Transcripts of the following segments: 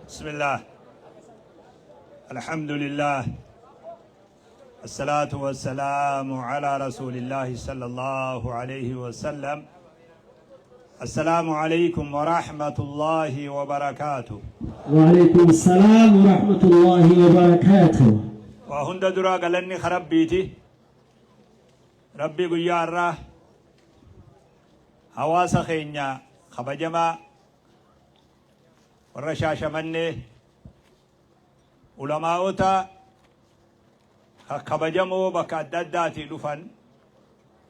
بسم الله، الحمد لله، الصلاة والسلام على رسول الله صلى الله عليه وسلم. السلام عليكم ورحمة الله وبركاته. وعليكم السلام ورحمة الله وبركاته. Waa hunda duraa galanni Rabbiiti. Rabbii guyyaa har'aa hawaasa keenya kabajamaa warra Shaashamannee, ulamaa'ota kabajamoo bakka adda addaatii dhufan,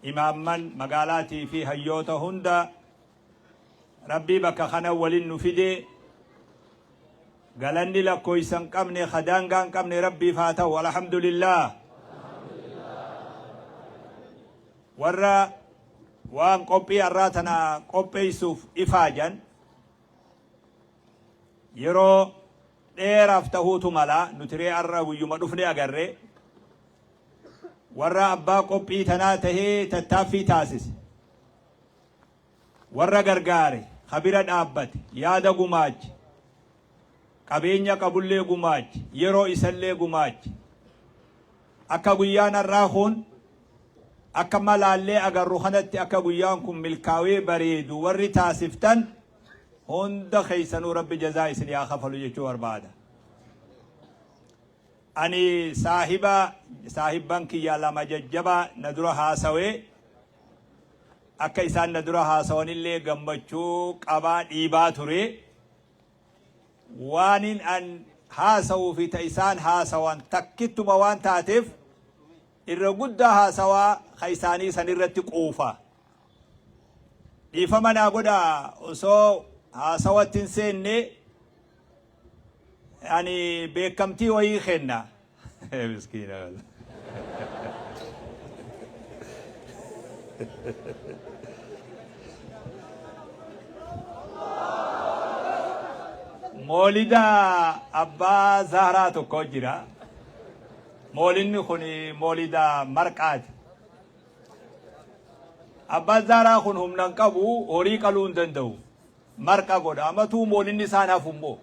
imaamman magaalaatii fi hayyoota hunda, Rabbii bakka kana waliin nu fidee, galanni lakkoofsa hin qabne, daangaa hin qabne Rabbiif haa ta'u. Alhamdulillah. Warra waan qophii har'aa tana qopheessuuf ifaajan, yeroo dheeraaf ta'uutu mala, nuti ree har'a guyyuma dhufne agarre. Warra abbaa qophii tanaa tahee tattaaffii taasise, warra gargaare, kabira dhaabbate, yaada gumaache, qabeenya qabullee gumaache, yeroo isallee gumaache, akka guyyaan har'aa kun akka malaallee agarru kanatti akka guyyaan kun milkaawee bareedu warri taasiftan hunda keessanuu Rabbi jazaa isin haa kafalu jechuu barbaada. Ani saahiba saahibban kiyya lama jajjabaa na dura haasawee, akka isaan na dura haasawanillee gammachuu qabaa dhiibaa ture. Waanin an haasawuu fi ta isaan haasawan takkittuma waan taateef, irra guddaa haasawaa ka isaanii san irratti quufa. Dhiifama naa godhaa, osoo haasawatti hin seenne ani beekamtii wayii kenna. Miskiina. Moolida abbaa Zaaraa tokko jira. Moolinni kun moolida marqaati. Abbaan Zaaraa kun humna hin qabu, horii qaluu hin danda'u. Marqa godha. Amatuu moolinni isaan hafu immoo.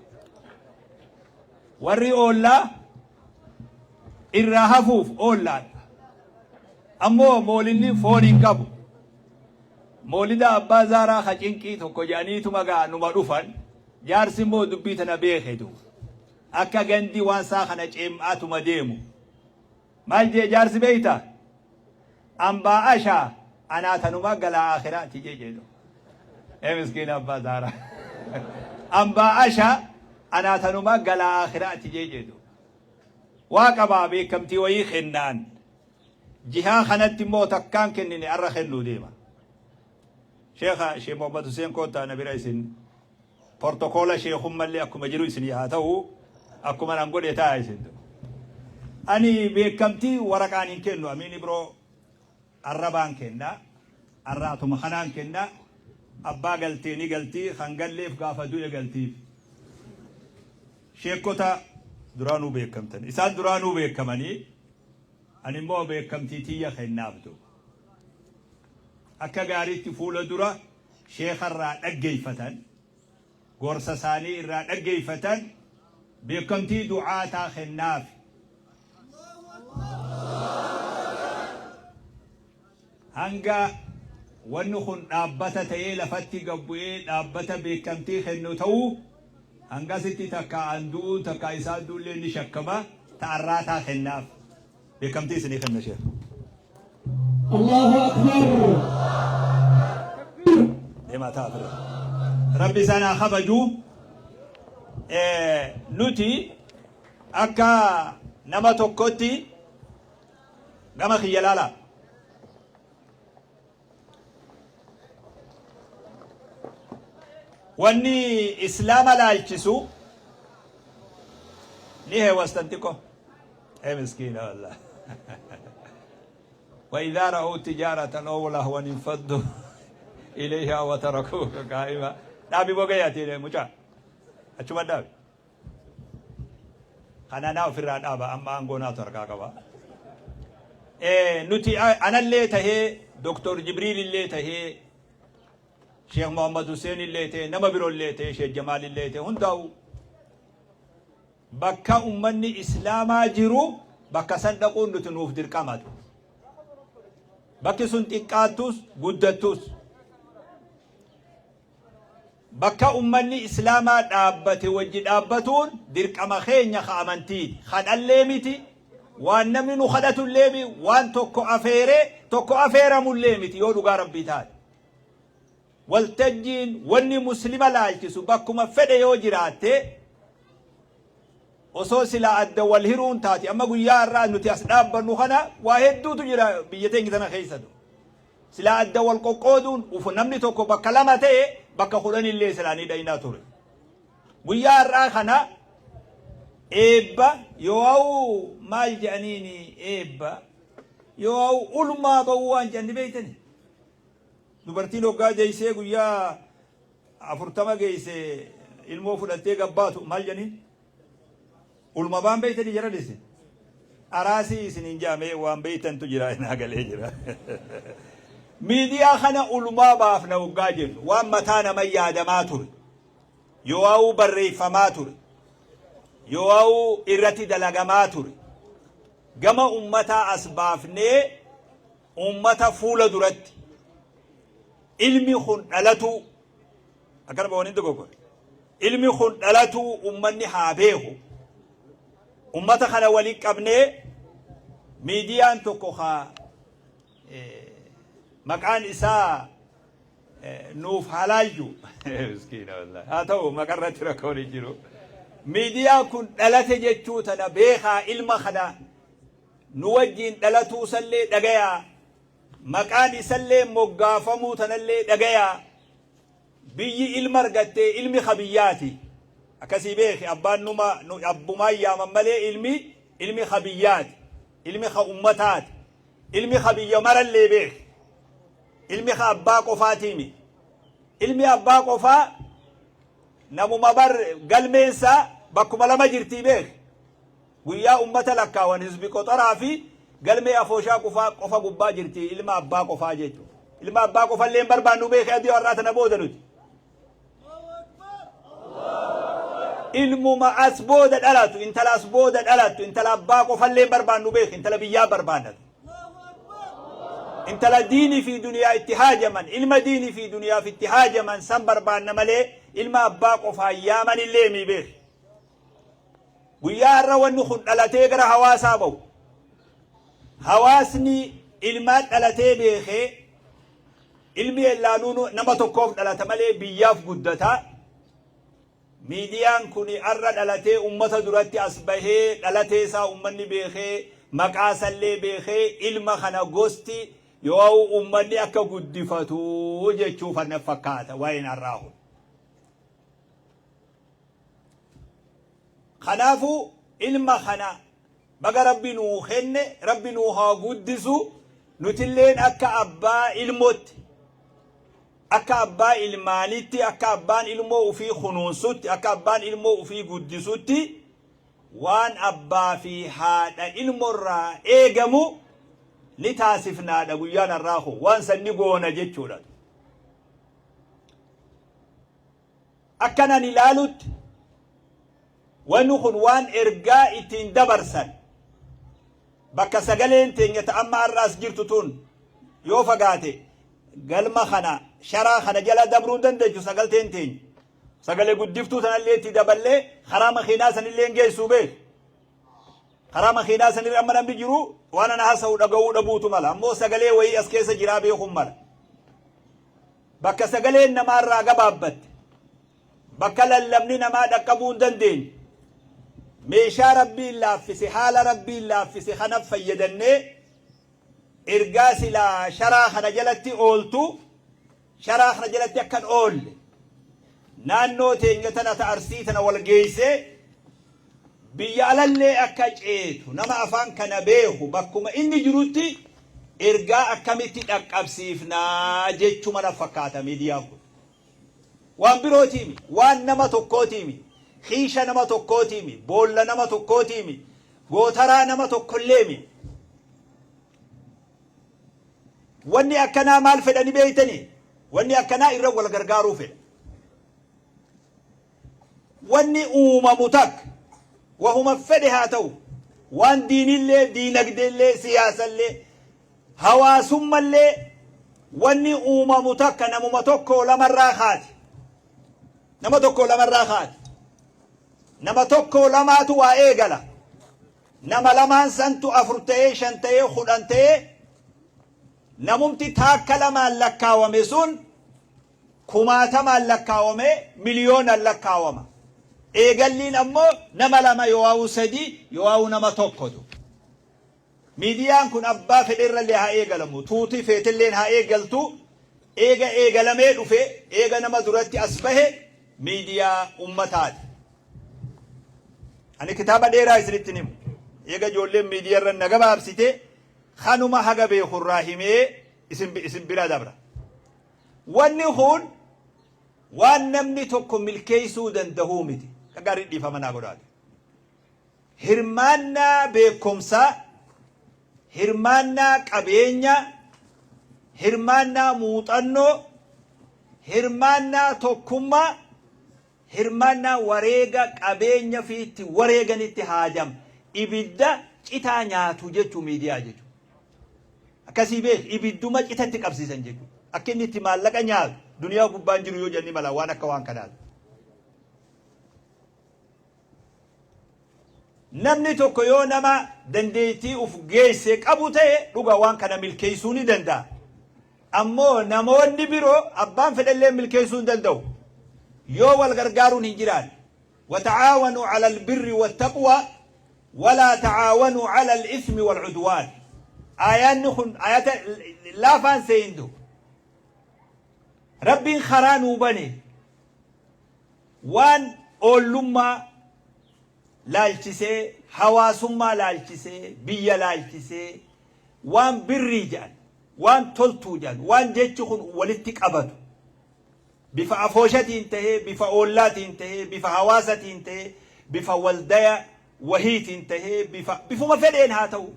Warri oollaa irraa hafuuf oollaadha. Ammoo moolinni foon hin qabu. Moolida abbaa Zaaraa ka cinqii tokko jedhaniituma gaa numa dhufan. Jaarsi immoo dubbii tana beeketu. Akka gandi waan isaa kana ceem'aatuma deemu. Maal jee jaarsi beeyta? Ambaa ashaa anaa tanuma galaa akhiraati jee jedhu. Ee miskiina abbaa Zaaraa. Ambaa ashaa anaa tanuma galaa akhiraati jee jedhu. Waa qabaa beekamtii wayii kennaan. Jihaa kanatti immoo takkaan kennine, arra kennuu deema. Sheekha Sheekh Muhammad Hussein, koottaa na bira. Isin portokoola sheekummallee akkuma jiru isin haa ta'u, akkuma nan godhe ta'a isin. Ani beekamtii waraqaan hin kennu, amiini biroo arrabaan kenna, arraatuma kanaan kenna. Abbaa galtee ni galtii, kan galleef gaafa du'e galtiif. Sheekota duraanuu beekamtan, isaan duraanuu beekamanii, ani immoo beekamtii tiyya kennaaf duuba. Akka gaariitti fuula dura sheekarraa dhaggeeffatan, gorsa isaanii irraa dhaggeeffatan, beekamtii du'aataa kennaaf. Hanga wanni kun dhaabbata ta'ee lafatti gabbu'ee dhaabbata beekamtii kennu ta'uu, hangasitti takka an du'uun takka isaan du'ullee ni shakkama, ta'arraataa kennaaf. Beekamtii isinii kenna, sheekh. الله أكبر. Deemaa ta'a ture. Rabbi isaan haa kabaju. Nuti akka nama tokkotti gama kiyya laala. Wanni Islaama laalchisu ni heewastan xiqqo. Ee miskiina wallah. وإذا رأوا تجارة أو لهوا انفضوا إليها وتركوك قائما. Dhaabi bogayaati mucaa. Achuma dhaabi. Kana naa ofirraa dhaaba, amma aangoo naatu harkaa qaba. Nuti anallee tahee, Doktor Jibriil illee tahee, Sheekh Muhammad Hussein illee tahee, nama biroo illee tahee, Sheekh Jamaal illee tahee, hundaa'u. Bakka ummanni Islaamaa jiru bakka san dhaquun nuti nuuf dirqamatu. Bakki sun xiqqaattus guddattus. Bakka ummanni Islaamaa dhaabbate wajji dhaabbatuun dirqama keenya ka amantiiti. Kadhallee miti, waan namni nu kadhatullee miti, waan tokko afeeree tokko afeeramullee miti yoo dhugaa Rabbii taate. Waltajjiin wanni muslima laalchisu bakkuma fedhe yoo jiraatte osoo silaa adda wal hiruun taate amma guyyaa har'aa nuti as dhaabbannu kana waa hedduutu jira biyya teenya tana keessatu. Silaa adda wal qoqqooduun ufu namni tokko bakka lama ta'e bakka 10 illee silaa ni dhaynaa ture. Guyyaa har'aa kana eebba yoo'au maal jedhaniini eebba yoo'au ulmaa ba'uu waan jedhan ni beektani. Dubartiin hoggaa deessee guyyaa 40 geesse ilmoo fudhattee gabbaatu maal jedhaniin? Ulma baan beektanii jara dhise. Araasii isiniin jaamee waan beektantu jira naa galee jira. Miidiyaa kana ulmaa baafna hoggaa jennu waan mataa nama yaadamaa ture. Yoo'aa'uu barreeffamaa ture. Yoo'aa'uu irratti dalagamaa ture. Gama ummataa as baafnee Uummata fuula duratti ilmi kun dhalatuu akkana ba waniin dogoggore ilmi kun dhalatuu ummanni haa beeku ummata kana waliin qabnee miidiyaan tokko haa maqaan isaa nuuf halaalju miskiina wallahi haa ta'u maqarratti rakkoon hin jiru miidiyaa kun dhalate jechuu tana beekaa ilma kana Nu wajjiin dhalatuu isallee dhagayaa. Maqaan isallee moggaafamuu tanallee dhagayaa. Biyyi ilma argattee ilmi ka biyyaati. Akkasii beeki abbaan numa nu abbumaan yaaman malee ilmi ilmi ka biyyaati. Ilmi ka ummataati. Ilmi ka biyya marallee beeki. Ilmi ka abbaa qofaatii miti. Ilmi abbaa qofaa namuma bar galmeensaa bakkuma lama jirtii beeki. Guyyaa ummata lakkaawan hizbi qoxaraa fi galmee afooshaa qufaa qofa gubbaa jirti ilma abbaa qofaa jechu. Ilma abbaa qofallee hin barbaannu beeki adii har'aa tana booda nuti. Ilmuma as booda dhalatu intala as booda dhalattu intala abbaa qofallee hin barbaannu beeki intala biyyaa barbaannatu. Intala diinii fi duniyaa itti haajaman ilma diinii fi duniyaaf itti haajaman san barbaanna malee ilma abbaa qofaan yaaman illee mii beeki. Guyyaa har'a wanni kun dhalatee gara hawaasaa ba'u. Hawaasni ilmaan dhalatee beekee ilmi ellaanuu nama tokkoof dhalata malee biyyaaf guddata. Miidiyaan kun har'a dhalatee ummata duratti as bahee dhalatee isaa ummanni beekee maqaa isallee beekee ilma kana gosti yoo ummanni akka guddifatu jechuuf na fakkaata waa'een har'aa kun. Kanaafuu ilma kana baga Rabbi nuu kenne, Rabbi nuu haa guddisu, nutilleen akka abbaa ilmootti, akka abbaa ilmaanitti, akka abbaan ilmoo ufii kunuunsutti, akka abbaan ilmoo ufii guddisutti waan abbaa fi haadha ilmorraa eegamu ni taasifnaadha guyyaan har'aa kun waan san ni goona jechuudha. Akkan ani ilaalutti wanni kun waan ergaa ittiin dabarsan bakka sagaleen teenya ta amma har'a as jirtu tun yoo fagaate galma kana sharaa kana jala dabruu hin dandeechu sagalteen teenya. Sagalee guddiftuu tanallee itti daballee karaa makiinaa sanillee hin geessuu beek. Karaa makiinaa sanirra amma namni jiru waan ana haasa'u dhaga'uu dhabuutu mala. Ammoo sagalee wayii as keessa jiraa beekuun mala. Bakka sagaleen namaa irraa gabaabbatte, bakka lallabni namaa dhaqqabuu hin dandeenye, meeshaa Rabbiin laaffise, haala Rabbiin laaffise kana fayyadannee ergaa silaa sharaa kana jalatti ooltu, sharaa kana jalatti akka hin oolle, naannoo teenya tana ta Arsii tana wal geessee Biyya alallee akka ceetu nama afaan kana beeku bakkuma inni jirutti ergaa akkamitti dhaqqabsiifna jechuma na fakkaata miidiyaan kun. Waan birootii mi, waan nama tokkootii mi, kiisha nama tokkootii mi, boolla nama tokkootii mi, gootaraa nama tokkollee mi. Wanni akkanaa maal fedha ni beektanii? Wanni akkanaa irra wal gargaaruu fedha. Wanni uumamu takka Wahuma fedhe haa ta'u. Waan diinillee, diinagdeellee, siyaasallee, hawaasummallee wanni uumamu takka namuma tokko lamarraa kaati. Nama tokko lamarraa kaati. Nama tokko lamaatu waa eegala. Nama lamaan santu afur ta'ee, shan ta'ee, 10 ta'ee, namumti taakka lamaan lakkaawame sun kumaatamaan lakkaawamee miliyoonaan lakkaawama. Eegalliin ammoo nama lama yoo'aa'uu sadii yoo'aa'uu nama tokkotu. Miidiyaan kun abbaa fedherrallee haa eegalamu, tuutii feetelleen haa eegaltu, eega eegalamee dhufe, eega nama duratti as bahe miidiyaa ummataati. Ani kitaaba dheeraa isinitti hin himu. Eega ijoolleen miidiyaarra na gabaabsite kanuma haga beekurraa himee isin bira dabra. Wanni kun waan namni tokko milkeessuu danda'uu miti. Gaarii dhiifama naa godhaatu. Hirmaannaa beekumsaa, hirmaannaa qabeenyaa, hirmaannaa muuxannoo, hirmaannaa tokkummaa, hirmaannaa wareega qabeenya fi itti wareeganitti haajama. Ibidda citaa nyaatu jechuu miidiyaa jechuudha. Akkasii beek, ibidduma citatti qabsiisan jechuudha. Akka inni itti maallaqa nyaatu duniyaa gubbaan jiru yoo jenni mala waan akka waan kanaati. Namni tokko yoo nama dandeettii uf geesse qabu ta'e dhuga waan kana milkeessuu ni danda'a. Ammoo namoonni biroo abbaan fedhallee milkeessuu hin danda'u. Yoo wal gargaaruun hin jiraanne. Wata'aawanuu ala albirri wattaqwaa walaa ta'aawanuu ala al-ismi wal-udwaan. Aayaanni kun ayata laafaan seentu. Rabbiin karaa nuu bane. Waan oollummaa laalchisee, hawaasummaa laalchisee, biyya laalchisee, waan birrii jedhan, waan toltuu jedhan, waan jechi kun walitti qabatu bifa afooshatiin tahee, bifa oollaatiin tahee, bifa hawaasatiin tahee, bifa waldaya wahiitiin tahee, bifa bifuma fedheen haa ta'u,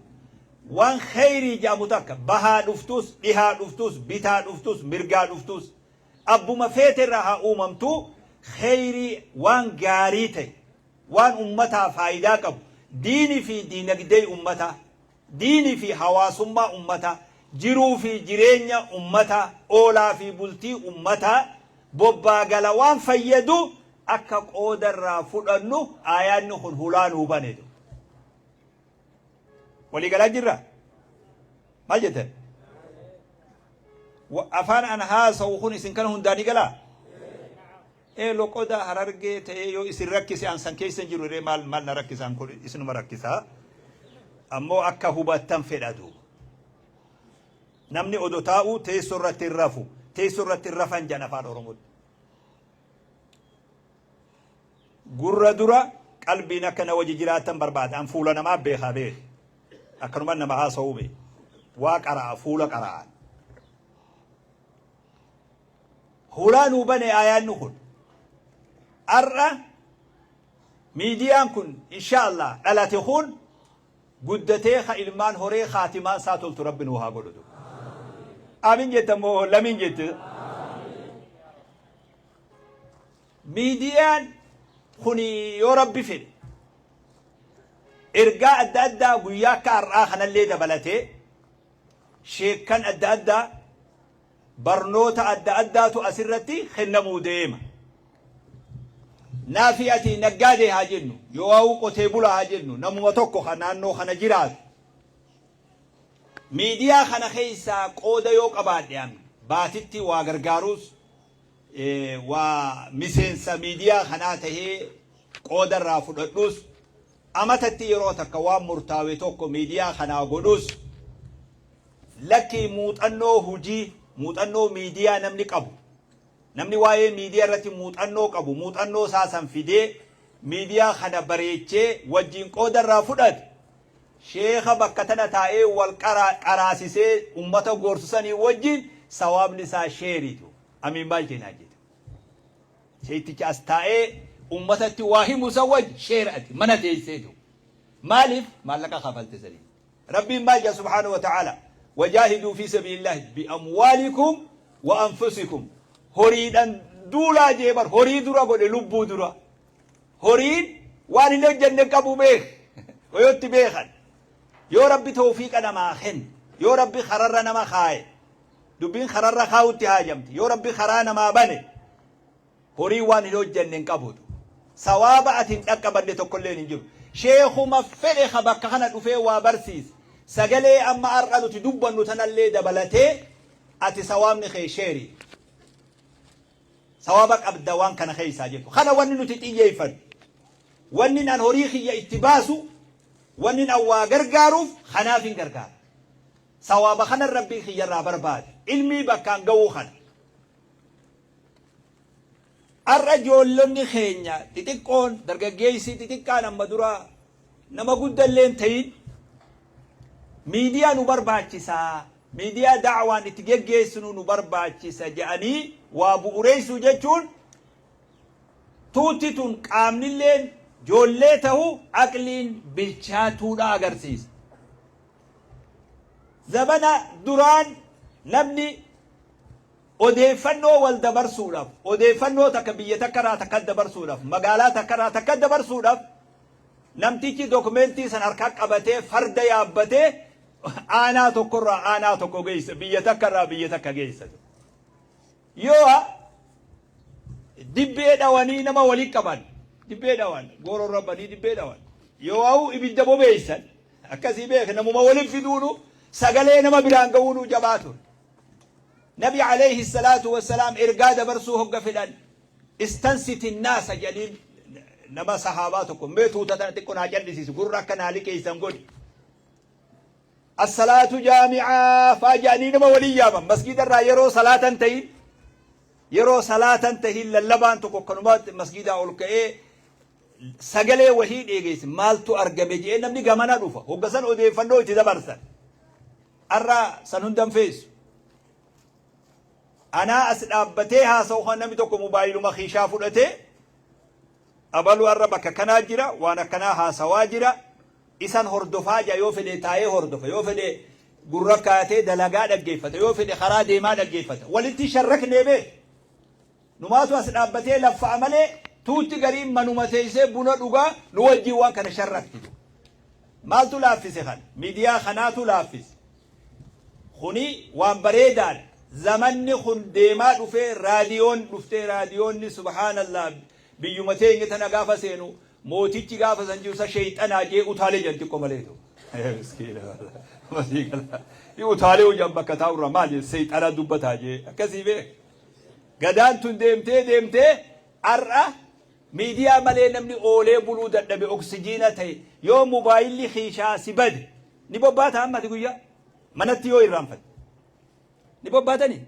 waan kheyrii jedhamu takka bahaa dhuftus, dhihaa dhuftus, bitaa dhuftus, mirgaa dhuftus, abbuma feete irraa haa uumamtuu, kheyrii, waan gaarii ta'e, waan ummataa faayidaa qabu, diini fi diinagdee ummataa, diini fi hawaasummaa ummataa, jiruu fi jireenya ummataa, oolaa fi bultii ummataa, bobbaa gala waan fayyadu akka qooda irraa fudhannu aayaanni kun hulaa nuu bane. Walii galaa jirra? Maal jettan? Afaan an haasa'u kun isin kana hundaa ni galaa? Ee, loqoda Harargee ta'ee yoo isin rakkise an san keessa hin jiru ree, maal maal na rakkisaan kun isinuma rakkisaa. Ammoo akka hubattan fedha duuba. Namni odo taa'u teessoo irratti hin rafu. Teessoo irratti hin rafan jedhan afaan Oromootti. Gurra dura qalbiin akka na wajji jiraattan barbaada. An fuula namaa beekaa beeki. Akkanuma nama haasa'uu beeki. Waa qara'a, fuula qara'a. Hulaa nuu bane aayaanni kun. Har'a miidiyaan kun insha Allah dhalate kun guddatee ka ilmaan horee kaatimaan isaa toltu Rabbi nuu haa godhutu. Aamin jette moo lamiin jette? Miidiyaan kuni yoo Rabbi fedhe ergaa adda addaa guyyaa akka har'aa kanallee dabalatee sheekkan adda addaa barnoota adda addaatu asirratti kennamuu deema. Naafi ati naggaadee haa jennu, yoo'aa'uu qotee bulaa haa jennu, namuma tokko kan naannoo kana jiraatu. Miidiyaa kana keessaa qooda yoo qabaadhe an baatitti waa gargaaruus, waa miseensa miidiyaa kanaa tahee qooda irraa fudhadhus, amatatti yeroo takka waan murtaawe tokko miidiyaa kanaa godhus, lakkii muuxannoo hujii, muuxannoo miidiyaa namni qabu, namni waa'ee miidiyaa irratti muuxannoo qabu, muuxannoo isaa san fidee miidiyaa kana bareechee wajjin qooda irraa fudhate, sheekha bakka tana taa'ee wal qaraasisee ummata gorsu sanii wajjin sawaabni isaa sheeriitu. Amiin maal jeenaa jette. Sheekticha as taa'ee ummatatti waa himu san wajji sheer ati mana teesseetu. Maaliif maallaqa kafalte sanii? Rabbiin maal jedha subhaanahu wa ta'ala? Wajaahiduu fi sabiilillaahi bi amwaalikum wa anfusikum. Horiidhaan duulaa jee bar, horii dura godhe lubbuu dura. Horiin Waan hin hojjenne hin qabu beek. Wayotti beekan. Yoo Rabbi tawfiiqa namaa kenne, yoo Rabbi kararra nama kaaye, dubbiin kararra kaa'utti haajamti. Yoo Rabbi karaa namaa bane, horii waan hin hojjenne hin qabutu. Sawaaba ati hin dhaqqabanne tokkolleen hin jiru. Sheekuma fedhe ka bakka kana dhufee waa barsiise, sagalee amma har'a nuti dubbannu tanallee dabalatee ati sawaabni kee sheerii. Sawaaba qabda waan kana keessaa jettu. Kana wanni nuti xiyyeeffannu. Wanni an horii kiyya itti baasu, wanni an waa gargaaruuf kanaaf hin gargaara. Sawaaba kanan Rabbii kiyyarraa barbaada. Ilmii bakkaan ga'uu kana. Har'a ijoollonni keenya xixiqqoon dargaggeessi xixiqqaan amma dura nama guddallee hin ta'in miidiyaa nu barbaachisa, miidiyaa da'waan itti geggeessinu nu barbaachisa jedhanii waa bu'ureessuu jechuun tuutti tun qaamnilleen joollee ta'u aqliin bilchaatuudha agarsiisa. Zabana duraan namni Odeeffannoo wal dabarsuudhaaf, odeeffannoo takka biyya takka irraa takka dabarsuudhaaf, magaalaa takka irraa takka dabarsuudhaaf namtichi dokumentii san harkaa qabatee farda yaabbatee aanaa tokko irraa aanaa tokko geessa, biyya takka irraa biyya takka geessa. Yoo dibbee dhawanii nama walii qaban, dibbee dhawan, gooroo rabbanii dibbee dhawan, yoo ha'u ibidda bobeessan, akkasii beek namuma waliin fiduunu sagalee nama biraan ga'uunu jabaa ture. Nabi aleyhi salaatu wassalaam ergaa dabarsuu hogga fedhan istansiti naasa jedhaniin nama sahaabaa tokko mee tuuta tana xiqqo naa callisiisi gurra akka naa liqeessan godhi. Assalaatu jaami'aa faa jedhanii nama waliin yaaman masgiida irraa yeroo salaatan ta'in yeroo salaatan tahin lallabaan tokko akkanumaatti masgiidaa ol ka'ee sagalee wahii dheegeesse maaltu argame jedhee namni gamana dhufa hogga san odeeffannoo itti dabarsan. Arra san hunda hin feesu. Anaa as dhaabbatee haasa'u kan namni tokko mobaayiluma kiishaa fudhatee abalu arra bakka kanaa jira waan akkanaa haasawaa jira isan hordofaa jira yoo fedhe taa'ee hordofa yoo fedhe gurra kaatee dalagaa dhaggeeffata yoo fedhe karaa deemaa dhaggeeffata walitti sharraknee bee numaatu as dhaabbatee laffa'a malee tuutti gariin manuma teessee buna dhugaa nu wajjin waan kana sharrakti. Maaltu laaffise kana? Miidiyaa kanaatu laaffise. Kuni waan bareedaadha. Zamanni kun deemaa dhufee raadiyoon dhuftee raadiyoonni subhaanallah biyyuma teenya tana gaafa seenu mootichi gaafa san jiru isa sheeyxanaa jee utaalee jedhan xiqqoo malee ta'u. Miskiina wallaahi. Utaalee hojjan bakka taa'urra maal jee seexanaa dubbataa jee akkasii beek. Gadaan tun deemtee deemtee har'a Miidiyaa malee namni oolee buluu dadhabe oksijiina ta'e yoo mubaayilli kiishaa si bade ni bobbaata amma ati guyyaa manatti yoo irraanfatte ni bobbaatanii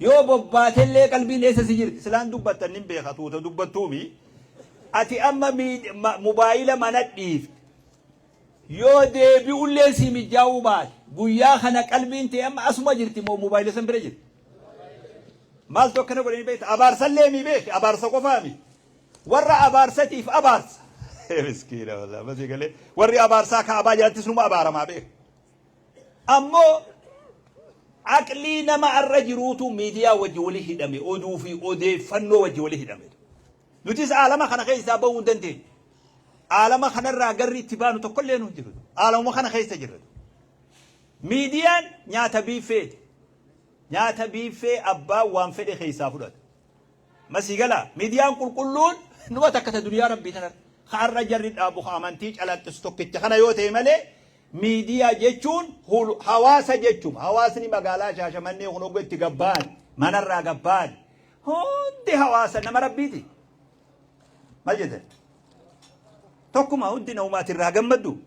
yoo bobbaatellee qalbiin eessa si jirti silaan dubbattan nin beeka tuuta dubbattuumi ati amma mubaayila mana dhiifte yoo deebi'ullee si mijaa'uu baate guyyaa kana qalbiin ta'e amma asuma jirti moo mubaayila san bira jirti. Maaltu akkana godhanii beekta? Abaarsallee mi beeki? Abaarsa qofaa mi? Warra abaarsatiif abaarsa. Miskiina wallah masii galee warri abaarsaa kaabaa jalattis numa abaaramaa beeka. Ammoo aqlii nama arra jiruutu miidiyaa wajji wali hidhame oduu fi odeeffannoo wajji wali hidhame. Nutis aalama kana keessaa bahuu hin dandeenyu. Aalama kanarraa garri itti baanu tokkollee nu hin jiru. Aalamuma kana keessa jirra. Miidiyaan nyaata biiffeeti. Nyaata biiffee abbaan waan fedhe keessaa fudhata. Ma sii galaa? Miidiyaan qulqulluun numa takka ta duniyaa rabbii tanarra. Ka arra jarri dhaabu ka amantii calaqqisu tokkicha kana yoo ta'e malee miidiyaa jechuun hawaasa jechuma. Hawaasni magaalaa Shaashamannee kun hogga itti gabba'an manarraa gabba'an hundi hawaasa nama rabbiiti. Maal jettan? Tokkuma hundi namumaati irraa gammaddu.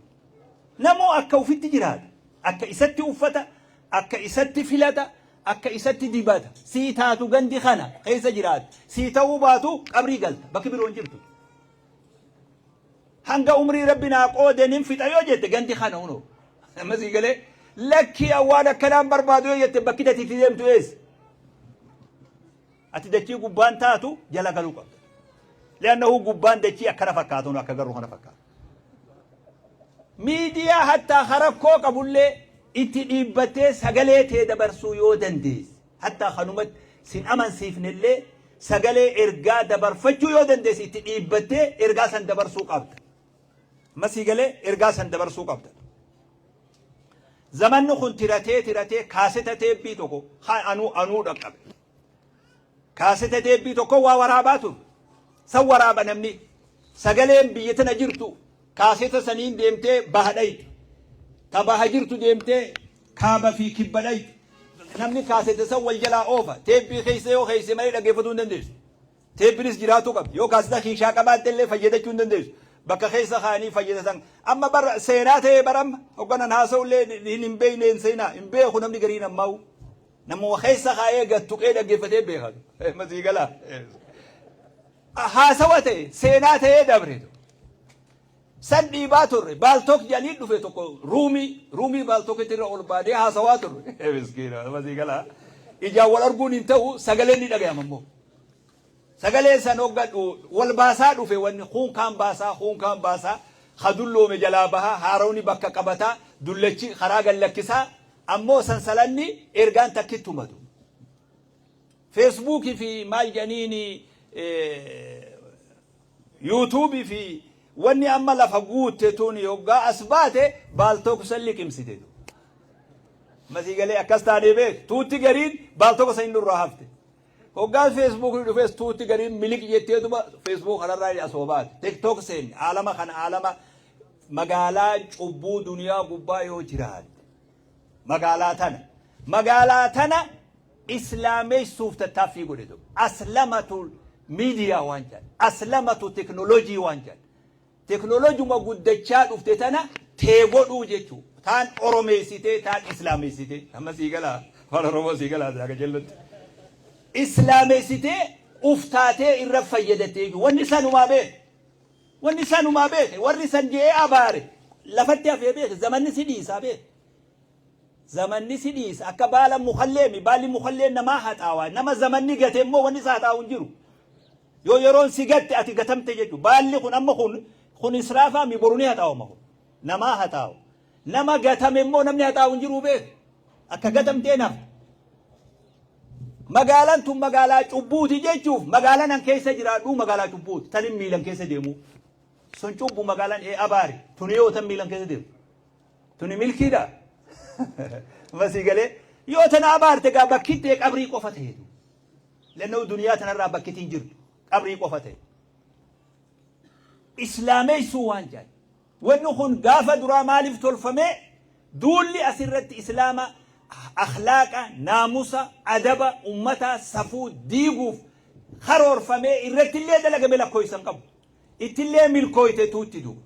Namoo akka ufitti jiraata. Akka isatti uffata, akka isatti filata, akka isatti dibata. Sii taatu gandi kana keessa jiraata. Sii ta'uu baatu qabrii galta. Bakki biroo hin jirtu. Hanga umrii rabbi naa qoode nin fixa yoo jette gandi kana hunoo. Amma sii galee lakkii waan akkanaan barbaadu yoo jette bakki tati itti deemtu eessa? Ati dachii gubbaan taatu jala galuu qabda. Li'annahu gubbaan dachii akkana fakkaatu akka garuu kana fakkaatu. Miidiyaa hattaa harakkoo qabullee itti dhiibbattee sagalee tee dabarsuu yoo dandeesse hattaa kanumatti sin amansiifnellee Sagalee ergaa dabarfachuu yoo dandeesse, itti dhiibbattee ergaa san dabarsuu qabda. Masii galee ergaa san dabarsuu qabda. Zamanni kun tiratee tiratee kaaseta teebbii tokko anuu dhaqqabe. Kaaseta teebbii tokko waa waraabaa ture. San waraaba namni. Sagaleen biyya tana jirtu kaaseta saniin deemtee baha dhayte. Ta baha jirtu deemtee kaaba fi kibba dhayte. Namni kaaseta san wal jalaa oofa. Teebbii keessa yoo keesse malee dhaggeeffatuu hin dandeessu. Teebbinis jiraatuu qabdi. Yoo kaaseta kiishaa qabaatte illee fayyadachuu hin dandeessu. Bakka keessa kaa'anii fayyadatan. Amma bara seenaa ta'ee bara amma hogganan haasa'u illee hin beekne, hin seenaa. Hin beeku namni gariin ammaa'u. Namuma keessa kaa'ee gad tuqee dhaggeeffatee beekan. Masii galaa. Haasawa ta'e, seenaa ta'ee dabre. San dhiibaa turre. Paltalk jedhanii dhufe tokko, roomii Paltalkitti irra ol baanee haasawaa turre. Miskiina, masii galaa. Ijaan wal arguun hin ta'u, sagaleen ni dhagayama immoo. Sagalee san hoggadhu wal baasaa dhufe. Wanni kuun kaan baasaa, kuun kaan baasaa, ka dulloome jalaa bahaa, haarawni bakka qabataa, dullachi karaa gallakkisaa, ammoo sansalanni ergaan takkitti humatu. Feesbuukii fi maal jedhaniini, Yuutuubii fi wanni amma lafa guutte tun hoggaa as baate Paltalk san liqimsite. Masii galee akkas taanee beek, tuutti gariin Paltalk san nurraa hafte. Hoggaan Feesbuukii dhufes tuutti gariin miliq jetteetuma Facebook kanarraa asoo baate. TikTok seenne. Aalama kana, aalama magaalaa cubbuu duniyaa gubbaa yoo jiraatte magaalaa tana. Magaalaa tana islaameessuuf tattaaffii godhe tokko. Aslamatu miidiyaa waan jedhan. Aslamatu teknoolojii waan jedhan. Teknoolojuma guddachaa dhufte tana tee godhuu jechuu. Taan oromeessitee, taan islaameessitee. Amma sii galaa, Afaan Oromoo sii galaa akka jellutti. Islaameessitee uftaatee irra fayyadattee wanni sanumaa beeke. Wanni sanumaa beeke. Warri san je'ee abaare lafatti hafee beeke. Zamanni si dhiisaa beeke. Zamanni si dhiisa. Akka baala mukalleemi, baalli mukallee namaa haxaawaa. Nama zamanni gate immoo wanni isa haxaawu hin jiru. Yoo yeroon si gatte, ati gatamte jechuudha. Baalli kun amma kun israafaa mi, boru ni haxaawama kun. Namaa haxaawu. Nama gatame immoo namni haxaawu hin jiru beeku. Akka gatamtee nafta. Magaalaan tun magaalaa cubbuuti jechuuf, magaalaan an keessa jiraadhu magaalaa cubbuuti. Tanin miilan keessa deemu. Sun cubbu magaalaan ee abaari. Tuni yoo tan miilan keessa deemu. Tuni milkiidha. Masii galee yoo tana abaarte gaa bakkittee qabrii qofa ta'eetu. Lannoo duniyaa tanarraa bakkitiin jirtu qabrii qofa ta'e. Islaameessuu waan jedhan. Wanni kun gaafa duraa maaliif tolfamee? Duulli asirratti islaama, akhlaaqa, naamusa, adaba ummataa, safuu diiguuf karoorfamee irratti illee dalagame lakkoofsan qabu. Ittillee milkooyte tuutti duuba.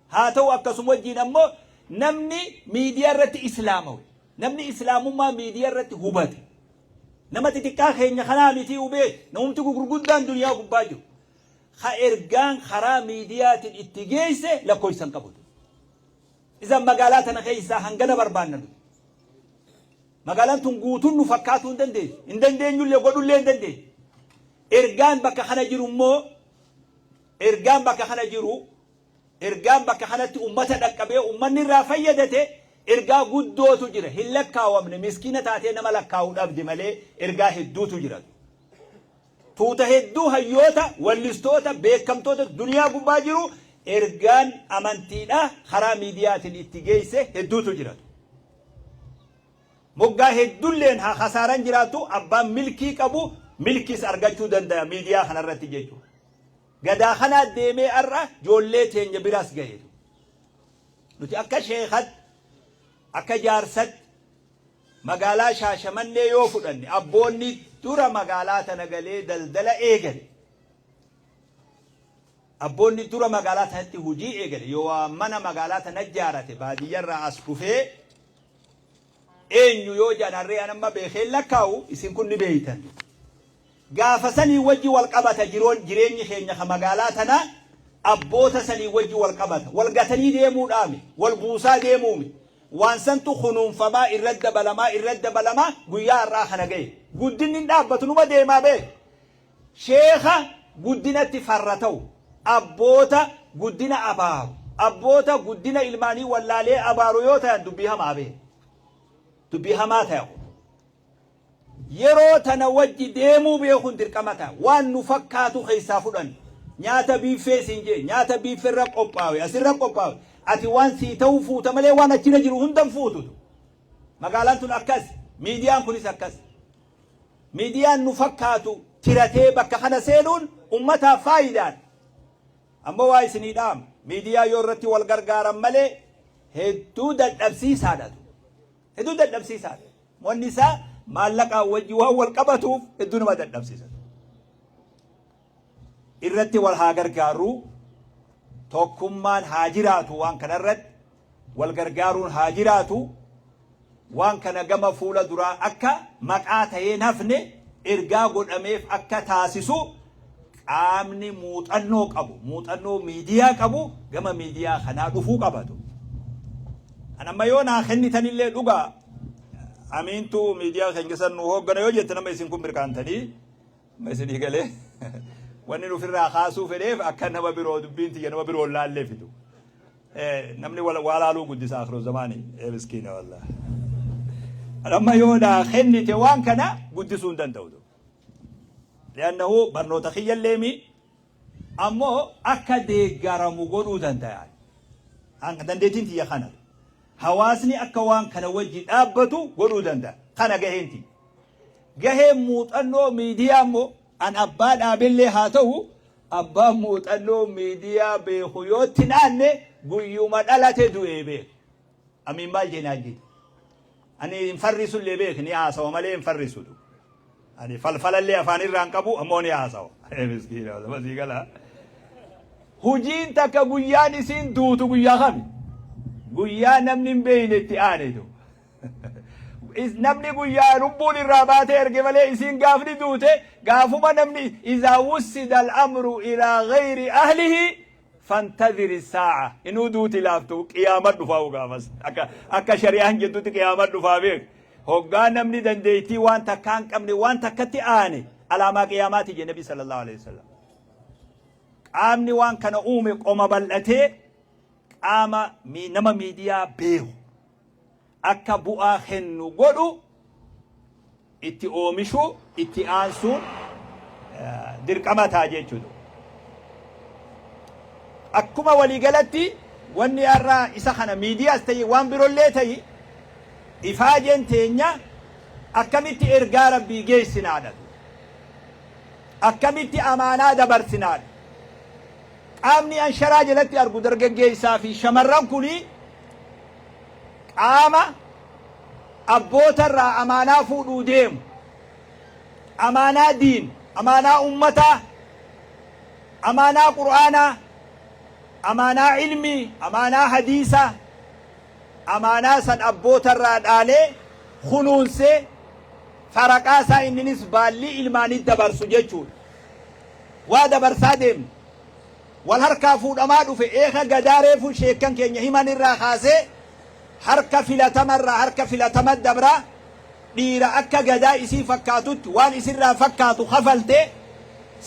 Haa ta'u, akkasuma wajjin ammoo namni miidiyaa irratti islaamawe. Namni islaamummaa miidiyaa irratti hubate. Nama xixiqqaa keenya kanaa miti hubee, namumti gurguddaan duniyaa gubbaa jiru. Ha ergaan karaa miidiyaatiin itti geesse lakkoofsan qabu. Isan magaalaa tana keessaa hangana barbaanna nuti. Magaalaan tun guutuun nu fakkaatuu hin dandeessu. Hin dandeenyullee, godhullee hin dandeenyu. Ergaan bakka kana jiru immoo, ergaan bakka kana jiru, ergaan bakka kanatti ummata dhaqqabee ummanni irraa fayyadate ergaa guddootu jira. Hin lakkaawamne, miskiina taatee nama lakkaa'u dhabde malee ergaa hedduutu jira. Tuuta hedduu, hayyoota, wallistoota, beekamtoota duniyaa gubbaa jiru ergaan amantiidha karaa miidiyaatiin itti geesse hedduutu jira. Moggaa hedduulleen haa kasaaran jiraattu, abbaan milkii qabu milkiis argachuu danda'a miidiyaa kanarratti jechuudha. Gadaa kanaa deemee har'a ijoollee teenya biraas gaheetu. Nuti akka sheekatti, akka jaarsatti magaalaa Shaashamannee yoo fudhanne, abboonni dura magaalaa tana galee daldala eegale. Abboonni dura magaalaa tanatti hojii eegale, yoo waa mana magaalaa tana ijaarate baadiyyarraa as dhufee eenyu yoo jedhan, harree an amma beekeen lakkaa'u, isin kun ni beeytan. Gaafa sanii wajji wal qabata jiroon jireenyi keenya ka magaalaa tanaa abboota sanii wajji wal qabata. Wal gatanii deemuudhaami, wal buusaa deemuumi. Waan santu kunuunfamaa, irra dabalamaa, irra dabalamaa guyyaa har'aa kana gahe. Guddinni hin dhaabbatu, numa deemaa beek. Sheeka guddinatti farra ta'u, abboota guddina abaaru, abboota guddina ilmaanii wallaalee abaaru yoo ta'an, dubbii hamaa beek. Dubbii hamaa ta'e kun. Yeroo tana wajji deemuu beekuun dirqama ta'a. Waan nu fakkaatu keessaa fudhanna. Nyaata biiffee siin jee, nyaata biiffee irra qophaawe, asirra qophaawe. Ati waan sii ta'uu fuuta malee waan achirra jiru hunda hin fuututu. Magaalaan tun akkas, miidiyaan kunis akkas. Miidiyaan nu fakkaatu tiratee bakka kana seenuun ummataaf faayidaadha. Ammoo waa isinii dhaama. Miidiyaa yoo irratti wal gargaaran malee hedduu dadhabsiisaadha. Hedduu dadhabsiisaadha. Wanni isaa maallaqaan wajji waan wal qabatuuf hedduu nama dadhabsiisa. Irratti wal haa gargaarru, tokkummaan haa jiraatu waan kanarratti, wal gargaaruun haa jiraatu, waan kana gama fuula duraa akka maqaa ta'ee hin hafne ergaa godhameef akka taasisu qaamni muuxannoo qabu, muuxannoo miidiyaa qabu gama miidiyaa kanaa dhufuu qabatu. An amma yoo naa kennitanillee dhugaa Amiintu miidiyaa keenya san nu hooggana yoo jette nama isin kun mirqaantanii amma isinii galee wanni nufirraa kaasuu fedheef akka nama biroo dubbiin tiyya nama biroo laallee fidu. Namni waa laaluu guddisa akhiru zamaanii miskiina wallah. Amma yoo naa kennite waan kana guddisuu hin danda'u. Li'annahu barnoota kiyyallee mi ammoo akka deeggaramu godhuu danda'a. Dandeettiin tiyya kana. Hawaasni akka waan kana wajji dhaabbatu godhuu danda'a. Kana gaheen tiyya. Gaheen muuxannoo miidiyaa immoo an abbaa dhaabellee haa ta'u abbaan muuxannoo miidiyaa beeku yoo itti naanne guyyuma dhalate du'ee beeku. Amiin maal jeenaan jedhe. Ani hin farrisullee beek ni haasawa malee hin farrisu. Ani falfalallee afaan irraa hin qabu ammoo ni haasawa. Miskiina masii galaa. Hujiin takka guyyaan isiin duutu guyyaa kami? Guyyaa namni hin beeyne itti aanetu. Namni guyyaa lubbuun irraa baatee erge malee isiin gaafni duute gaafuma namni izaa wussida al-amru ilaa gayri ahlihi fantadhiri saa'a inuu duuti laaftu qiyaama dhufaa gaafas akka shari'aan jettutti qiyaama dhufaa beek hoggaa namni dandeettii waan takkaa hin qabne waan takkatti aane alaamaa qiyaamaati jedhe nabi sallallahu alaihi wasallam. Qaamni waan kana uume qoma bal'atee qaama nama miidiyaa beeku akka bu'aa kennu godhu itti oomishuu itti aansuun dirqama ta'a jechuudha. Akkuma waliigalatti wanni har'a isa kana miidiyaas ta'e waan birollee ta'e ifaajeen teenya akkamitti ergaa rabbii geessinaadha. Akkamitti amaanaa dabarsinaadha. Qaamni an sharaa jalatti argu dargaggeessaa fi shamarran kuni qaama abboota irraa amaanaa fuudhuu deemu, amaanaa diin, amaanaa ummataa, amaanaa qur'aanaa, amaanaa ilmii, amaanaa hadiisaa, amaanaa san abboota irraa dhaalee kunuunsee faraqaa isaa inninis baallii ilmaanii dabarsu jechuudha. Waa dabarsaa deemna. Wal harkaa fuudhamaa dhufe eeka gadaa reefu sheekkan keenya himan irraa kaasee harka filatama irraa harka filatama dabra dhiira akka gadaa isii fakkaatutti waan isirraa fakkaatu kafalte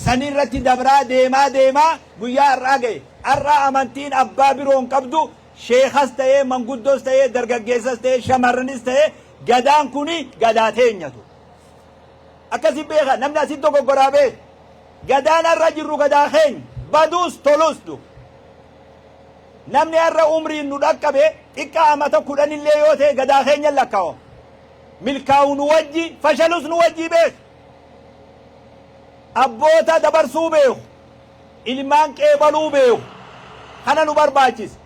sanirratti dabraa deemaa deemaa guyyaa har'aa gahe. Har'a amantiin abbaa biroo hin qabdu sheekas ta'ee manguddoos ta'ee dargaggeessas ta'ee shamarranis ta'ee gadaan kuni gadaa teenyatu. Akkasi beeka namni asitti dogoggoraa beeka. Gadaan har'a jirru gadaa keenya baduus tolus du. Namni har'a umriin nu dhaqqabe xiqqaa amata 10 illee yoo ta'e gadaa keenya lakkaawama. Milkaa'u nu wajji fashalus nu wajji beeka. Abboota dabarsuu beeku. Ilmaan qeebaluu beeku. Kana nu barbaachisa.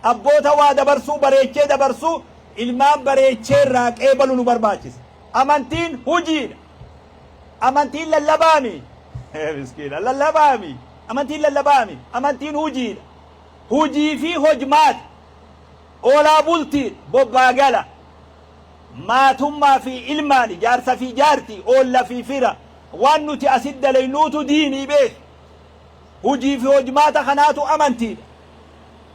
Abboota waa dabarsuu bareechee dabarsuu ilmaan bareechee irraa qeebalu nu barbaachisa. Amantiin hujiidha. Amantiin lallabaami. Miskiina lallabaami. Amantiin lallabaami. Amantiin hujiidha. Hujii fi hojmaata. Oolaa bultiidha. Bobbaa gala. Maatummaa fi ilmaani jaarsa fi jaartii oolla fi fira waan nuti asit dalaynuutu diinii beeki. Hujii fi hojmaata kanaatu amantiidha.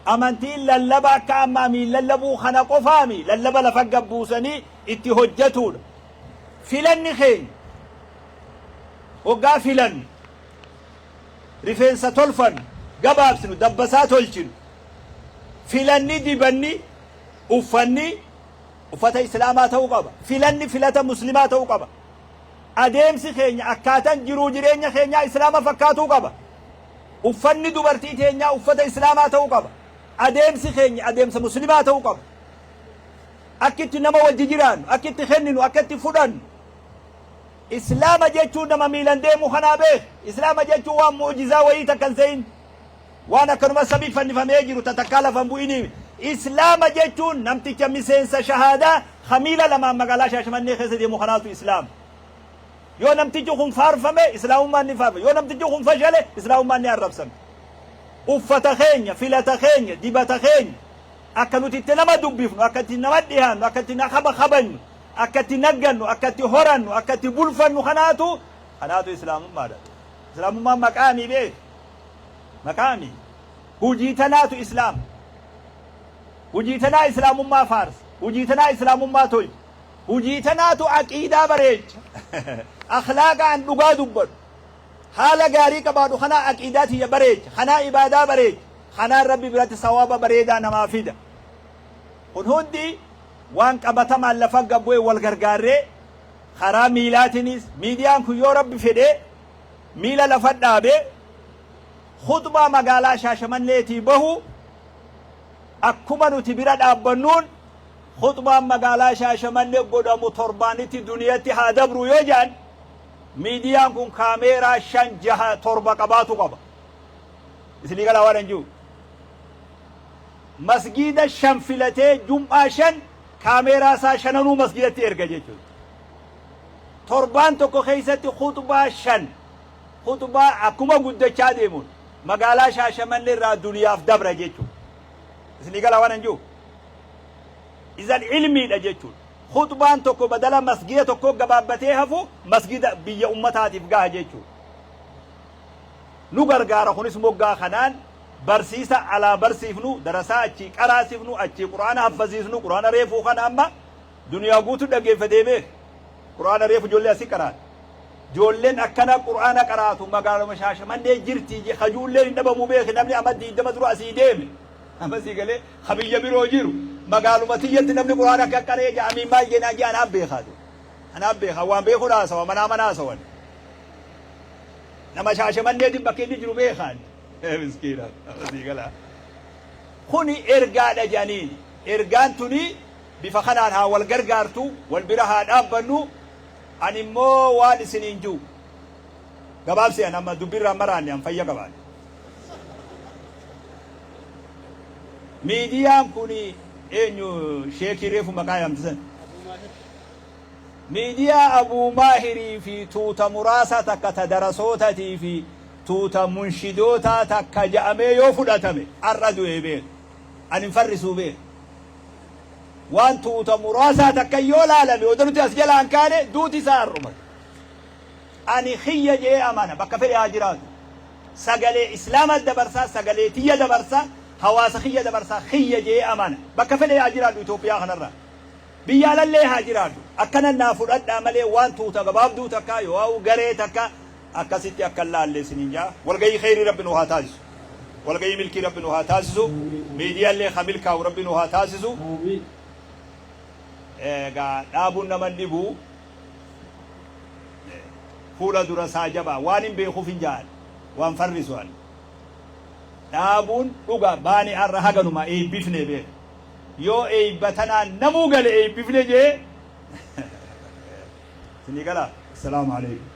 Amantiin lallaba akka amma amiin lallabuu kana qofaami lallaba lafa gabbuusanii itti hojjetuudha. Filanni keenya hoggaa filannu rifeensa tolfannu gabaabsinu dabbasaa tolchinu filanni dibanni uffanni uffata islaamaa ta'uu qaba. Filanni filata muslimaa ta'uu qaba. Adeemsi keenya akkaatan jiruu jireenya keenyaa Islaama fakkaatuu qaba. Uffanni dubartii teenyaa uffata Islaamaa ta'uu qaba. Adeemsi keenya adeemsa Muslimaa ta'uu qaba. Akki itti nama wajji jiraannu, akki itti kenninu, akka itti fudhannu. Islaama jechuun nama miilan deemu kanaa beek. Islaama jechuun waan mu'jizaa wayii takka hin se'in. Waan akkanuma samii fannifamee jiru ta takkaa lafa hin bu'inii. Islaama jechuun namticha miseensa shahaadaa ka miila lamaan magaalaa Shaashamannee keessa deemu kanaatu Islaama. Yoo namtichi kun faarfame Islaamummaan ni faarfame. Yoo namtichi kun fashale Islaamummaan ni arrabsame. Uffata keenya, filata keenya, dibata keenya akka nuti itti nama dubbifnu, akka itti nama dhiyaannu, akka itti nakaba kabajnu, akka itti naggannu, akka itti horannu, akka itti bulfannu kanaatu kanaatu Islaamummaadha. Islaamummaan maqaamii beek. Maqaamii. Hujii tanaatu Islaama. Hujii tanaa Islaamummaa faarsa. Hujii tanaa Islaamummaa tolcha. Hujii tanaatu aqiidaa bareecha. Akhlaaqa an dhugaa dubbadhu. Haala gaarii qabaadhu kanaa aqiidaa tiyya bareecha. Kanaa ibaadaa bareecha. Kanaan Rabbi biratti sawaaba bareedaa namaa fida. Kun hundi waan qabatamaan lafa gad bu'e wal gargaarree karaa miilaatiinis miidiyaan kun yoo Rabbi fedhee miila lafa dhaabee khuxbaa magaalaa Shaashamanneetii bahu akkuma nuti bira dhaabbannuun khuxbaan magaalaa Shaashamannee godhamu torbaanitti duniyatti haa dabru yoo jedhan miidiyaan kun kaameeraa 5 6 7 qabaatu qaba. Isinii galaa waan hin jiru. Masgiida 5 filatee jum'aa 5 kaameeraa isaa shananuu masgiidatti erga jechuudha. Torbaan tokko keessatti khuxbaa 5 khuxbaa akkuma guddachaa deemuun magaalaa Shaashamannee irraa duniyaaf dabra jechuudha. Isinii galaa waan hin jiru. Izan ilmiidha jechuudha. Khuxbaan tokko badala masgida tokko gabaabbatee hafu masgida biyya ummataatiif gaha jechuudha. Nu gargaara kunis moggaa kanaan barsiisa alaa barsiifnu, darasaa achii qaraasifnu, achii qur'aana haffasiisnu, qur'aana reefuu kana amma duniyaa guutuu dhaggeeffatee beeka. Qur'aana reefu ijoollee asii qaraate. Ijoolleen akkana qur'aana qaraatu magaaluma Shaashamannee jirti kajuulleen hin dhabamu beeki namni amma 20 dura asii deeme. Amma sii galee ka biyya biroo jiru magaaluma tiyyatti namni qur'aana akka qaree ja'amiin maal jennaan jee anaaf beekaa. Anaaf beekaa waan beekuun haasawa manaa mana haasawan. Nama Shaashamanneetiin bakka inni jiru beekaan. Miskiina sii galaa. Kuni ergaadha jedhaniin. Ergaan tuni bifa kanaan haa wal gargaartu, wal bira haa dhaabbannu. Ani immoo waan isiniin jiru. Gabaabsi an amma dubbirraa maraanne an fayya qabaan. Miidiyaan kun eenyu sheekii reefu maqaa yaamtisan? Miidiyaa Abuu Maahirii fi tuuta muraasa takka ta darasootatii fi tuuta munshidootaa takka ja'amee yoo fudhatame har'a du'ee beeka. Ani hin farrisuu beeka. Waan tuuta muraasaa takka yoo laalame odoo nuti as jalaan kaane duuti isaa har'uma. Ani kiyya je'ee amana bakka fedhe haa jiraatu. Sagalee Islaama dabarsaa, sagalee tiyya dabarsaa, hawaasa kiyya dabarsaa kiyya je'ee amana. Bakka fedhe haa jiraadhu Itoophiyaa kanarraa. Biyya alallee haa jiraadhu. Akkana naa fudhadhaa malee waan tuuta gabaabduu takka yoo garee takka akkasitti akka hin laalle isiniin jaa. Walgahii kheyrii Rabbi nu haa taasisu. Walgahii milkii Rabbi nu haa taasisu. Miidiyaallee ka milkaa'u Rabbi nu haa taasisu. Egaa dhaabuun nama hin dhibu. Fuula dura isaa jabaa waan hin beekuuf hin ja'an. Waan farrisu ani. Dhaabuun dhuga baani har'a haganuma eebbifne beeka. Yoo eeyba tanaan namuu gale eebbifne jee. Isinii galaa? Assalaamu alaikum.